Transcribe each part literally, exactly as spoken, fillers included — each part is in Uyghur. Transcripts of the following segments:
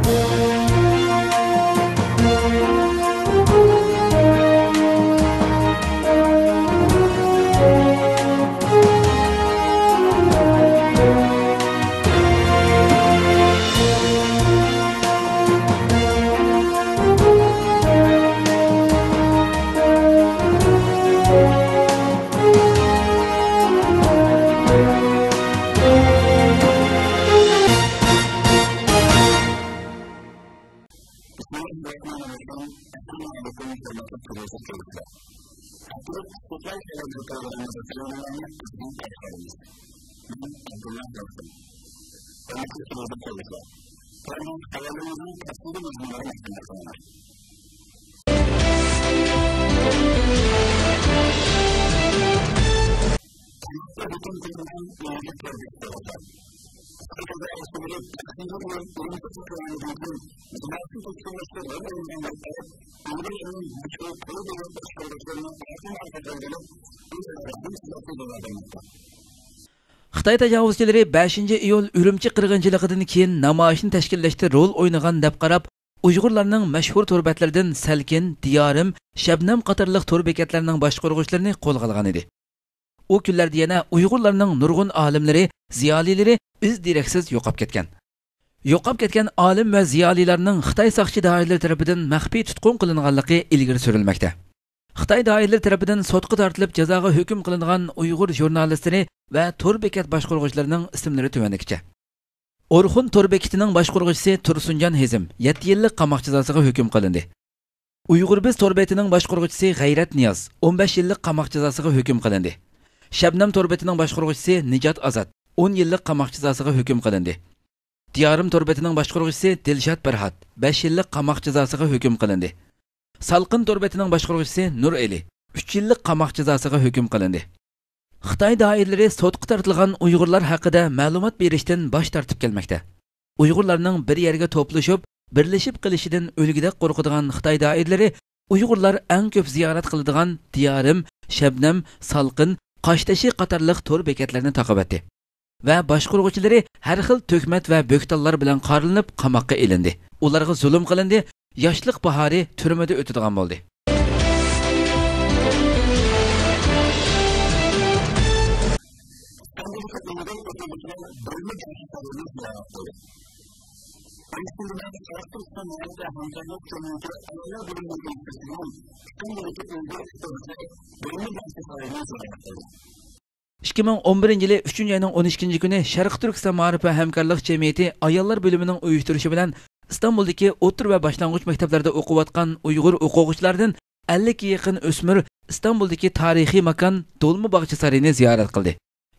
بىسمىللاھىررەھمانىررەھىم. ئەسسالامۇ ئەلەيكۇم، ھۆرمەتلىك تېلېۋىزور كۆرگۈچىلەر. ئەتىلىك ئىستىقلال سەۋەبلىك پروگراممىمىزدا سىلەرنى قىزغىن قارشى ئالىمىز. مەن ئابدۇللا رەسۇل. ھۆرمەتلىك تېلېۋىزور كۆرگۈچىلەر، پروگراممىمىزنىڭ تەپسىلىي مەزمۇنلىرىنى ئاڭلاپ قېلىڭلار. خىتاي تاجاۋۇزچىلىرى بەشىنچى ئىيۇل ئۈرۈمچى قىرغىنچىلىقىدىن كېيىن نامايىشنى تەشكىللەشتە رول ئوينىغان دەپ قاراپ، ئۇيغۇرلارنىڭ مەشھۇر تور بەتلىرىدىن سەلكىن، دىيارىم، شەبنەم قاتارلىق تور بېكەتلەرنىڭ باشقۇرغۇچىلىرىنى قولغا ئالغان ئىدى. ئۇ كۈنلەردە يەنە ئۇيغۇرلارنىڭ نۇرغۇن ئالىملىرى، زىيالىيلىرى ئىز دېرەكسىز يوقاپ كەتكەن. يوقاپ كەتكەن ئالىم ۋە زىيالىيلارنىڭ خىتاي ساقچى دائىرىلىرى تەرىپىدىن مەخپىي تۇتقۇن قىلىنغانلىقى ئىلگىرى سۈرۈلمەكتە. خىتاي دائىرىلىرى تەرىپىدىن سوتقا تارتىلىپ جازاغا ھۆكۈم قىلىنغان ئۇيغۇر ژۇرنالىستلىرى ۋە تور بېكەت باشقۇرغۇچىلىرىنىڭ ئىسىملىرى تۆۋەندىكىچە. ئورخۇن تور بېكىتىنىڭ باشقۇرغۇچىسى تۇرسۇنجان ھېزىم يەتتە يىللىق قاماق جازاسىغا ھۆكۈم قىلىندى. ئۇيغۇر بىز تور بېتىنىڭ باشقۇرغۇچىسى غەيرەت نىياز ئون بەش يىللىق قاماق جازاسىغا ھۆكۈم قىلىندى. شەبنەم تور بېتىنىڭ باشقۇرغۇچىسى نىجات ئازات ئون يىللىق قاماق جازاسىغا ھۆكۈم قىلىندى. دىيارىم تور بېتىنىڭ باشقۇرغۇچىسى دىلشات پەرھات بەش يىللىق قاماق جازاسىغا ھۆكۈم قىلىندى. سالقىن تور بېتىنىڭ باشقۇرغۇچىسى نۇر ئېلى ئۈچ يىللىق قاماق جازاسىغا ھۆكۈم قىلىندى. خىتاي دائىرىلىرى سوتقا تارتىلغان ئۇيغۇرلار ھەققىدە مەلۇمات بېرىشتىن باش تارتىپ كەلمەكتە. ئۇيغۇرلارنىڭ بىر يەرگە توپلىشىپ، بىرلىشىپ قېلىشىدىن ئۆلگۈدەك قورقىدىغان خىتاي دائىرىلىرى ئۇيغۇرلار ئەڭ كۆپ زىيارەت قىلىدىغان دىيارىم، شەبنەم، سالقىن، قاشتېشى قاتارلىق تور بېكەتلىرىنى تاقىۋەتتى. ۋە باشقۇرغۇچىلىرى ھەر خىل تۆھمەت ۋە بۆھتانلار بىلەن قارىلىنىپ قاماققا ئېلىندى. ئۇلارغا زۇلۇم قىلىندى، ياشلىق باھارى تۈرمىدە ئۆتىدىغان بولدى. ئىككى مىڭ ئون بىرىنچى يىلى ئۈچىنچى ئاينىڭ ئون ئىككىنچى كۈنى شەرقىي تۈركىستان مائارىپ ۋە ھەمكارلىق جەمئىيىتى ئاياللار بۆلۈمىنىڭ ئۇيۇشتۇرۇشى بىلەن ئىستانبۇلدىكى ئوتتۇرا ۋە باشلانغۇچ مەكتەپلەردە ئوقۇۋاتقان ئۇيغۇر ئوقۇغۇچىلاردىن ئەللىككە يېقىن ئۆسمۈر ئىستانبۇلدىكى تارىخىي ماكان دولما باغچە سارىيىنى زىيارەت قىلدى.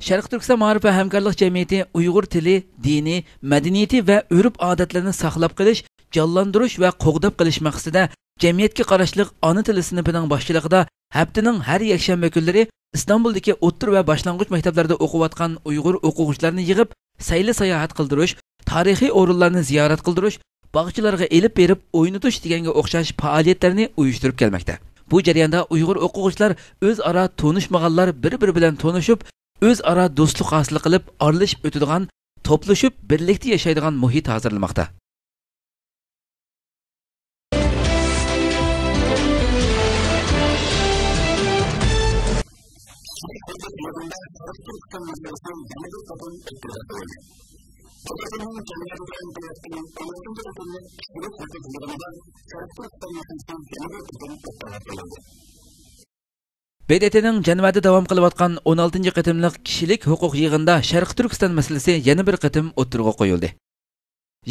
شەرقىي تۈركىستان مائارىپ ۋە ھەمكارلىق جەمئىيىتى ئۇيغۇر تىلى، دىنى، مەدەنىيىتى ۋە ئۆرپ-ئادەتلىرىنى ساقلاپ قېلىش، جانلاندۇرۇش ۋە قوغداپ قېلىش مەقسىتىدە جەمئىيەتكە قاراشلىق ئانا تىل سىنىپىنىڭ باشچىلىقىدا ھەپتىنىڭ ھەر يەكشەنبە كۈنلىرى ئىستانبۇلدىكى ئوتتۇرا ۋە باشلانغۇچ مەكتەپلەردە ئوقۇۋاتقان ئۇيغۇر ئوقۇغۇچىلارنى يىغىپ، سەيلە-ساياھەت قىلدۇرۇش، تارىخىي ئورۇنلارنى زىيارەت قىلدۇرۇش، باغچىلارغا ئېلىپ بېرىپ ئوينىتىش دېگەنگە ئوخشاش پائالىيەتلەرنى ئۇيۇشتۇرۇپ كەلمەكتە. بۇ جەرياندا ئۇيغۇر ئوقۇغۇچىلار ئۆزئارا تونۇشمىغانلار بىر-بىرى بىلەن تونۇشۇپ، ئۆزئارا دوستلۇق ھاسىل قىلىپ ئارىلىشىپ ئۆتىدىغان، توپلىشىپ بىرلىكتە ياشايدىغان مۇھىت ھازىرلىماقتا. ب د ت نىڭ جەنۋەدە داۋام قىلىۋاتقان ئون ئالتىنچى قېتىملىق كىشىلىك ھوقۇق يىغىنىدا شەرقىي تۈركىستان مەسىلىسى يەنە بىر قېتىم ئوتتۇرىغا قويۇلدى.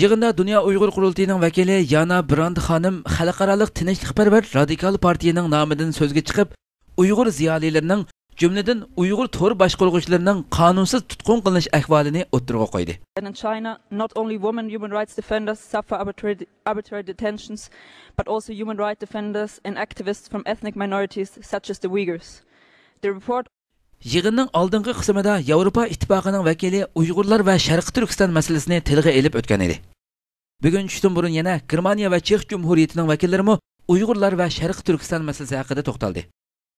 يىغىندا دۇنيا ئۇيغۇر قۇرۇلتىيىنىڭ ۋەكىلى يانا براند خانىم خەلقئارالىق تىنچلىقپەرۋەر رادىكال پارتىيىنىڭ نامىدىن سۆزگە چىقىپ، ئۇيغۇر زىيالىيلىرىنىڭ، جۈملىدىن ئۇيغۇر تور باشقۇرغۇچىلىرىنىڭ قانۇنسىز تۇتقۇن قىلىنىش ئەھۋالىنى ئوتتۇرىغا قويدى. And in China, not only women human rights defenders suffer arbitrary, arbitrary detentions, but also human rights defenders and activists from ethnic minorities such as the Uyghurs. The report يىغىننىڭ ئالدىنقى قىسمىدا ياۋروپا ئىتتىپاقىنىڭ ۋەكىلى ئۇيغۇرلار ۋە شەرقىي تۈركىستان مەسىلىسىنى تىلغا ئېلىپ ئۆتكەن ئىدى. بۈگۈن چۈشتىن بۇرۇن يەنە گېرمانىيە ۋە چېخ جۇمھۇرىيىتىنىڭ ۋەكىللىرىمۇ ئۇيغۇرلار ۋە شەرقىي تۈركىستان مەسىلىسى ھەققىدە توختالدى.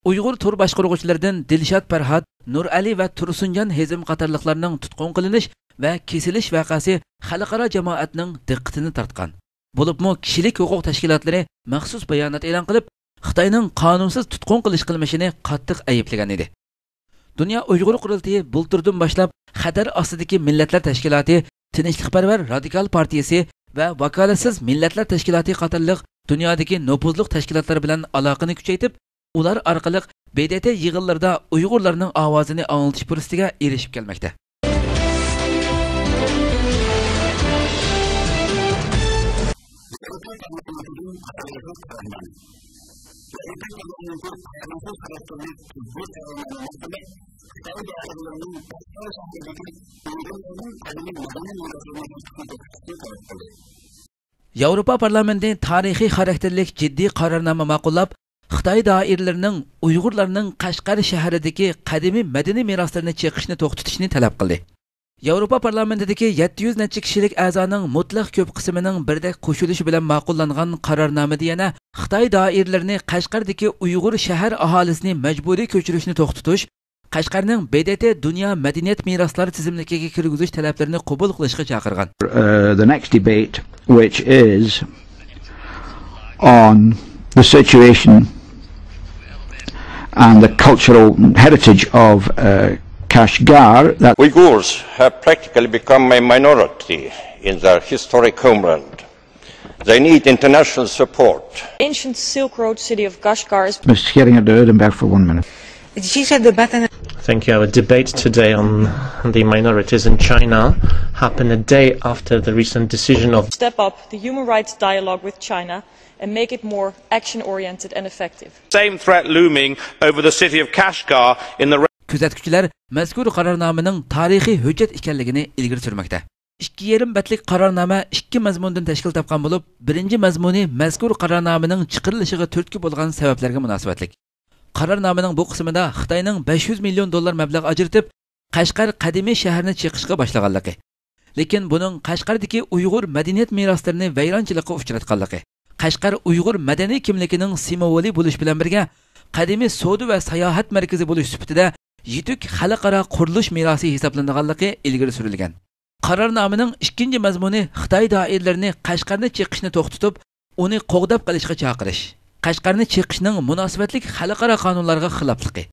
ئۇيغۇر تور باشقۇرغۇچىلىرىدىن دىلشات پەرھات، نۇرئەلى ۋە تۇرسۇنجان ھېزىم قاتارلىقلارنىڭ تۇتقۇن قىلىنىش ۋە كېسىلىش ۋەقەسى خەلقئارا جامائەتنىڭ دىققىتىنى تارتقان. بولۇپمۇ كىشىلىك ھوقۇق تەشكىلاتلىرى مەخسۇس بايانات ئېلان قىلىپ، خىتاينىڭ قانۇنسىز تۇتقۇن قىلىش قىلمىشىنى قاتتىق ئەيىبلىگەن ئىدى. دۇنيا ئۇيغۇر قۇرۇلتىيى بۇلتۇردىن باشلاپ خەتەر ئاستىدىكى مىللەتلەر تەشكىلاتى، تىنچلىقپەرۋەر رادىكال پارتىيىسى ۋە ۋاكالەتسىز مىللەتلەر تەشكىلاتى قاتارلىق دۇنيادىكى نوپۇزلۇق تەشكىلاتلار بىلەن ئالاقىنى كۈچەيتىپ، ئۇلار ئارقىلىق ب د ت يىغىنلىرىدا ئۇيغۇرلارنىڭ ئاۋازىنى ئاڭلىتىش پۇرسىتىگە ئېرىشىپ كەلمەكتە. ياۋروپا پارلامېنتى تارىخىي خاراكتېرلىك جىددىي قارارنامە ماقۇللاپ، خىتاي دائىرىلىرىنىڭ ئۇيغۇرلارنىڭ قەشقەر شەھىرىدىكى قەدىمىي مەدەنىي مىراسلىرىنى چېقىشنى توختىتىشنى تەلەپ قىلدى. ياۋروپا پارلامېنتىدىكى يەتتە يۈز نەچچە كىشىلىك ئەزانىڭ مۇتلەق كۆپ قىسمىنىڭ بىردەك قوشۇلۇشى بىلەن ماقۇللانغان قارارنامىدە يەنە خىتاي دائىرىلىرىنى قەشقەردىكى ئۇيغۇر شەھەر ئاھالىسىنى مەجبۇرىي كۆچۈرۈشنى توختىتىش، قەشقەرنىڭ ب د ت دۇنيا مەدەنىيەت مىراسلار تىزىملىكىگە كىرگۈزۈش تەلەپلىرىنى قوبۇل قىلىشقا چاقىرغان. Uh, the next debate, which is on the situation and the cultural heritage of uh, Kashgar. That Uyghurs have practically become a minority in their historic homeland. They need international support. Ancient Silk Road city of Kashgar is Mister Scheringa de Udenberg for one minute. Dzisiejsza debata Thank you. Our debate today on the minorities in China happened a day after the recent decision of step up the human rights dialogue with China and make it more action-oriented and effective. Same threat looming over the city of Kashgar in the كۆزەتكۈچىلەر مەزكۇر قارارنامىنىڭ تارىخىي ھۆججەت ئىكەنلىكىنى ئىلگىرى سۈرمەكتە. ئىككى يېرىم بەتلىك قارارنامە ئىككى مەزمۇندىن تەشكىل تاپقان بولۇپ، بىرىنچى مەزمۇنى مەزكۇر قارارنامىنىڭ چىقىرىلىشىغا تۈرتكە بولغان سەۋەبلەرگە مۇناسىۋەتلىك. قارارنامىنىڭ بۇ قىسمىدا خىتاينىڭ بەش يۈز مىليون دوللار مەبلەغ ئاجرىتىپ، قەشقەر قەدىمىي شەھىرىنى چېقىشقا باشلىغانلىقى، لېكىن بۇنىڭ قەشقەردىكى ئۇيغۇر مەدەنىيەت مىراسلىرىنى ۋەيرانچىلىققا ئۇچراتقانلىقى، قەشقەر ئۇيغۇر مەدەنىي كىملىكىنىڭ سىمۋولى بولۇش بىلەن بىرگە، قەدىمىي سودا ۋە ساياھەت مەركىزى بولۇش سۈپىتىدە يېتۈك خەلقئارا قۇرۇلۇش مىراسى ھېسابلىنىدىغانلىقى ئىلگىرى سۈرۈلگەن. قارارنامىنىڭ ئىككىنچى مەزمۇنى خىتاي دائىرىلىرىنى قەشقەرنى چېقىشنى توختىتىپ، ئۇنى قوغداپ قېلىشقا چاقىرىش، قەشقەرنى چېقىشنىڭ مۇناسىۋەتلىك خەلقئارا قانۇنلارغا خىلاپلىقى،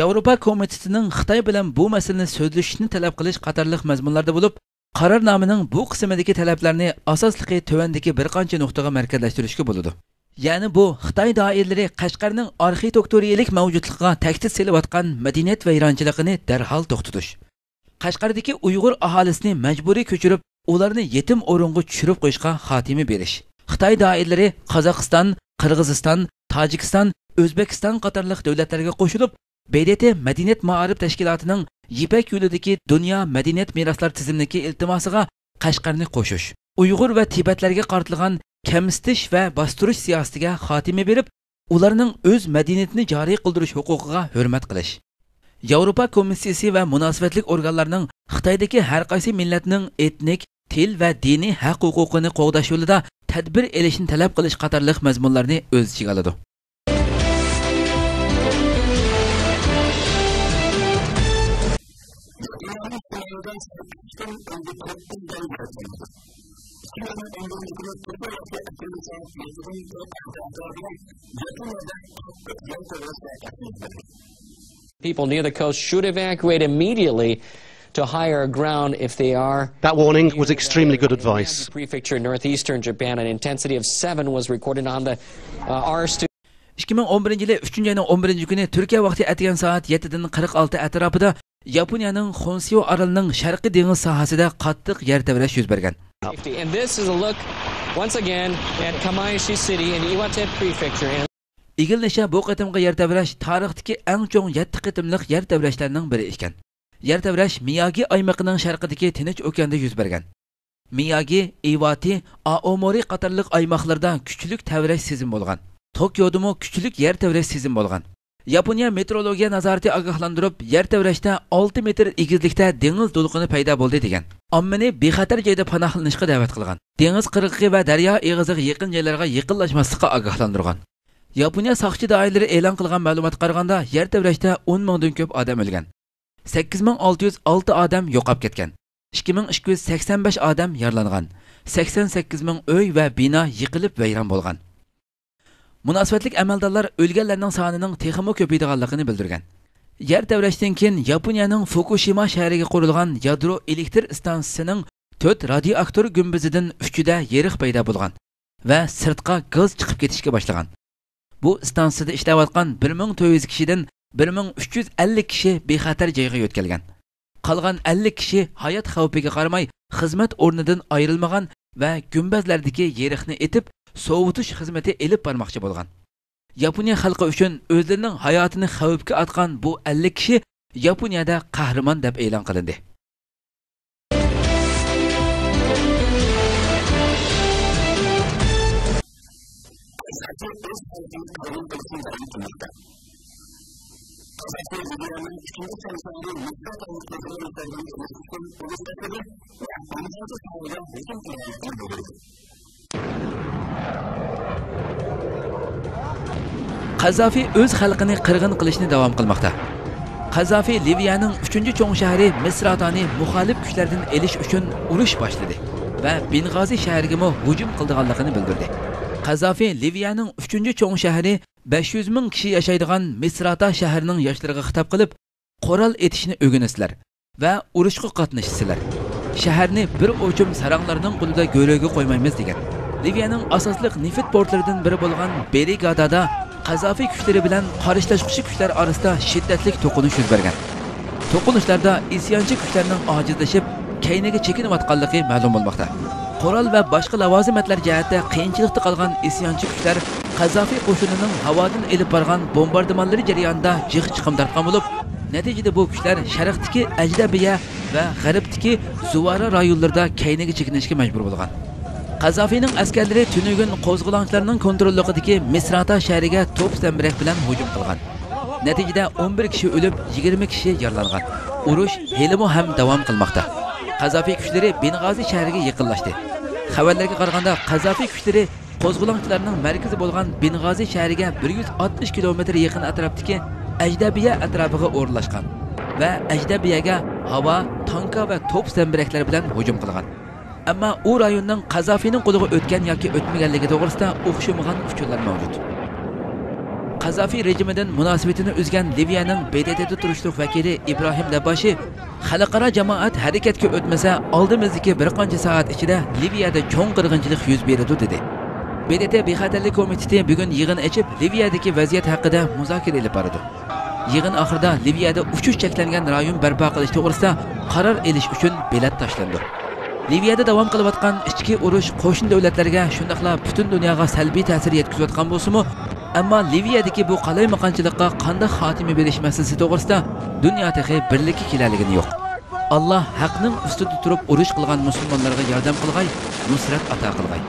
ياۋروپا كومىتېتىنىڭ خىتاي بىلەن بۇ مەسىلىنى سۆزلىشىشنى تەلەپ قىلىش قاتارلىق مەزمۇنلاردا بولۇپ، قارارنامىنىڭ بۇ قىسمىدىكى تەلەپلەرنى ئاساسلىقى تۆۋەندىكى بىر قانچە نۇقتىغا مەركەزلەشتۈرۈشكە بولىدۇ. يەنى بۇ خىتاي دائىرىلىرى قەشقەرنىڭ ئارخېئىتوكتۇرىيىلىك مەۋجۇتلۇقىغا تەھدىت سېلىۋاتقان مەدەنىيەت ۋەيرانچىلىقىنى دەرھال توختىتىش. قەشقەردىكى ئۇيغۇر ئاھالىسىنى مەجبۇرىي كۆچۈرۈپ، ئۇلارنى يېتىم ئورۇنغا چۈشۈرۈپ قويۇشقا خاتىمە بېرىش. خىتاي دائىرىلىرى قازاقىستان، قىرغىزىستان، تاجىكىستان، ئۆزبېكىستان قاتارلىق دۆلەتلەرگە قوشۇلۇپ، ب د ت مەدەنىيەت مائارىپ تەشكىلاتىنىڭ يىپەك يولىدىكى دۇنيا مەدەنىيەت مىراسلار تىزىملىكى ئىلتىماسىغا قەشقەرنى قوشۇش، ئۇيغۇر ۋە تىبەتلەرگە قارىتىلغان كەمسىتىش ۋە باستۇرۇش سىياسىتىگە خاتىمە بېرىپ، ئۇلارنىڭ ئۆز مەدەنىيىتىنى جارى قىلدۇرۇش ھوقۇقىغا ھۆرمەت قىلىش. ياۋروپا كومىسسىيىسى ۋە مۇناسىۋەتلىك ئورگانلارنىڭ خىتايدىكى ھەر قايسى مىللەتنىڭ ئېتنىك، تىل ۋە دىنىي ھەق ھوقۇقىنى قوغداش يولىدا تەدبىر ئېلىشنى تەلەپ قىلىش قاتارلىق مەزمۇنلارنى ئۆز ئىچىگە ئالىدۇ. People near the coast should evacuate immediately to higher ground if they are. That warning was extremely good advice. Prefecture in northeastern Japan, an intensity of seven was recorded on the uh, R stu. ئىككى مىڭ ئون بىرىنچى يىلى ئۈچىنچى ئاينىڭ ئون بىرىنچى كۈنى تۈركىيە ۋاقتى ئەتىگەن سائەت يەتتىدىن قىرىق ئالتە ئەتراپىدا ياپونىيەنىڭ خونسيۇ ئارىلىنىڭ شەرقىي دېڭىز ساھەسىدە قاتتىق يەر تەۋرەش يۈز بەرگەن. And this is a look once again at Kamaishi City in Iwate Prefecture. ئىگىلىنىشىچە، بۇ قېتىمقى يەر تەۋرەش تارىختىكى ئەڭ چوڭ يەتتە قېتىملىق يەر تەۋرەشلەرنىڭ بىرى ئىكەن. يەر تەۋرەش مىياگى ئايمىقىنىڭ شەرقىدىكى تىنچ ئوكياندا يۈز بەرگەن. مىياگى، ئىۋاتى، ئائومورى قاتارلىق ئايماقلاردا كۈچلۈك تەۋرەش سېزىمى بولغان. توكيودىمۇ كۈچلۈك يەر تەۋرەش سېزىمى بولغان. ياپونىيە مېتېئورولوگىيە نازارىتى ئاگاھلاندۇرۇپ، يەر تەۋرەشتە ئالتە مېتىر ئېگىزلىكتە دېڭىز دولقۇنى پەيدا بولدى دېگەن. ئاممىنى بىخەتەر جايدا پاناھلىنىشقا دەۋەت قىلغان. دېڭىز قىرغىقى ۋە دەريا ئېغىزىغا يېقىن جايلارغا يېقىنلاشماسلىققا ئاگاھلاندۇرغان. ياپونىيە ساقچى دائىرىلىرى ئېلان قىلغان مەلۇماتقا قارىغاندا، يەر تەۋرەشتە ئون مىڭدىن كۆپ ئادەم ئۆلگەن. سەككىز مىڭ ئالتە يۈز ئالتە ئادەم يوقاپ كەتكەن. ئىككى مىڭ ئىككى يۈز سەكسەن بەش ئادەم يارىلانغان. سەكسەن سەككىز مىڭ ئۆي ۋە بىنا يىقىلىپ ۋەيران بولغان. مۇناسىۋەتلىك ئەمەلدارلار ئۆلگەنلەرنىڭ سانىنىڭ تېخىمۇ كۆپىيىدىغانلىقىنى بىلدۈرگەن. يەر تەۋرەشتىن كېيىن ياپونىيەنىڭ فۇكۇشىما شەھىرىگە قۇرۇلغان يادرو ئېلېكتر ئىستانسىسىنىڭ تۆت رادىيوئاكتور گۈمبىزىدىن ئۈچىدە يېرىق پەيدا بولغان ۋە سىرتقا گاز چىقىپ كېتىشكە باشلىغان. بۇ ئىستانسىسىدا ئىشلەۋاتقان بىر مىڭ تۆت يۈز كىشىدىن بىر مىڭ ئۈچ يۈز ئەللىك كىشى بىخەتەر جايغا يۆتكەلگەن. قالغان ئەللىك كىشى ھايات خەۋپىگە قارىماي خىزمەت ئورنىدىن ئايرىلمىغان ۋە گۈمبەزلەردىكى يېرىقنى ئېتىپ، سوۋۇتۇش خىزمىتى ئېلىپ بارماقچى بولغان. ياپونىيە خەلقى ئۈچۈن ئۆزلىرىنىڭ ھاياتىنى خەۋپكە ئاتقان بۇ ئەللىك كىشى ياپونىيەدە قەھرىمان دەپ ئېلان قىلىندى. قازافى ئۆز خەلقىنى قىرغىن قىلىشنى داۋام قىلماقتا. قازافى لىۋىيەنىڭ ئۈچىنچى چوڭ شەھىرى مىسراتانى مۇخالىپ كۈچلەردىن ئېلىش ئۈچۈن ئۇرۇش باشلىدى ۋە بېنغازى شەھىرىگىمۇ ھۇجۇم قىلىدىغانلىقىنى بىلدۈردى. قازافى لىۋىيەنىڭ ئۈچىنچى چوڭ شەھىرى، بەش يۈز مىڭ كىشى ياشايدىغان مىسراتا شەھىرىنىڭ ياشلىرىغا خىتاب قىلىپ، قورال ئېتىشنى ئۆگىنىسىلەر ۋە ئۇرۇشقا قاتنىشىسىلەر. شەھەرنى بىر ئوچۇم ساراڭلارنىڭ قولىدا گۆرۈگە قويمايمىز، دېگەن. لىۋىيەنىڭ ئاساسلىق نېفىت پورتلىرىدىن بىرى بولغان بېرىگادادا قازافى كۈچلىرى بىلەن قارشىلاشقۇچى كۈچلەر ئارىسىدا شىددەتلىك توقۇنۇش يۈز بەرگەن. توقۇنۇشلاردا ئىسيانچى كۈچلەرنىڭ ئاجىزلىشىپ، كەينىگە چېكىنىۋاتقانلىقى مەلۇم بولماقتا. قورال ۋە باشقا لاۋازىمەتلەر جەھەتتە قىيىنچىلىقتا قالغان ئىسيانچى كۈچلەر قازافى قوشۇنىنىڭ ھاۋادىن ئېلىپ بارغان بومباردىمانلىرى جەريانىدا جىق چىقىم تارتقان بولۇپ، نەتىجىدە بۇ كۈچلەر شەرقتىكى ئەجدەبىيە ۋە غەربتىكى زۇۋارا رايونلىرىدا كەينىگە چېكىنىشكە مەجبۇر بولغان. قازافىنىڭ ئەسكەرلىرى تۈنۈگۈن قوزغىلاڭچىلارنىڭ كونتروللۇقىدىكى مىسراتا شەھىرىگە توپ زەمبىرەك بىلەن ھۇجۇم قىلغان. نەتىجىدە ئون بىر كىشى ئۆلۈپ، يىگىرمە كىشى يارىلانغان. ئۇرۇش ھېلىمۇ ھەم داۋام قىلماقتا. قازافى كۈچلىرى بېنغازى شەھىرىگە يېقىنلاشتى. خەۋەرلەرگە قارىغاندا، قازافى كۈچلىرى قوزغىلاڭچىلارنىڭ مەركىزى بولغان بېنغازى شەھىرىگە بىر يۈز ئاتمىش كىلومېتىر يېقىن ئەتراپتىكى ئەجدەبىيە ئەتراپىغا ئورۇنلاشقان ۋە ئەجدەبىيەگە ھاۋا، تانكا ۋە توپ زەمبىرەكلەر بىلەن ھۇجۇم قىلغان. ئەمما ئۇ رايوننىڭ قازافىنىڭ قولىغا ئۆتكەن ياكى ئۆتمىگەنلىكى توغرىسىدا ئوخشىمىغان ئۇچۇرلار مەۋجۇت. قازافى رېجىمىدىن مۇناسىۋىتىنى ئۈزگەن لىۋىيەنىڭ ب د ت دا تۇرۇشلۇق ۋەكىلى ئىبراھىم دەبباشى، خەلقئارا جامائەت ھەرىكەتكە ئۆتمىسە، ئالدىمىزدىكى بىر قانچە سائەت ئىچىدە لىۋىيەدە چوڭ قىرغىنچىلىق يۈز بېرىدۇ، دېدى. ب د ت بىخەتەرلىك كومىتېتى بۈگۈن يىغىن ئېچىپ، لىۋىيەدىكى ۋەزىيەت ھەققىدە مۇزاكىرە ئېلىپ بارىدۇ. يىغىن ئاخىرىدا لىۋىيەدە ئۇچۇش چەكلەنگەن رايون بەرپا قىلىش توغرىسىدا قارار ئېلىش ئۈچۈن بېلەت تاشلىنىدۇ. لىۋىيەدە داۋام قىلىۋاتقان ئىچكى ئۇرۇش قوشنا دۆلەتلەرگە، شۇنداقلا پۈتۈن دۇنياغا سەلبىي تەسىر يەتكۈزۈۋاتقان بولسىمۇ، ئەمما لىۋىيەدىكى بۇ قالايمىقانچىلىققا قانداق خاتىمە بېرىش مەسىلىسى توغرىسىدا دۇنيا تېخى بىرلىككە كېلەلىگىنى يوق. ئاللا ھەقنىڭ ئۈستىدە تۇرۇپ ئۇرۇش قىلغان مۇسۇلمانلارغا ياردەم قىلغاي، نۇسرەت ئاتا قىلغاي.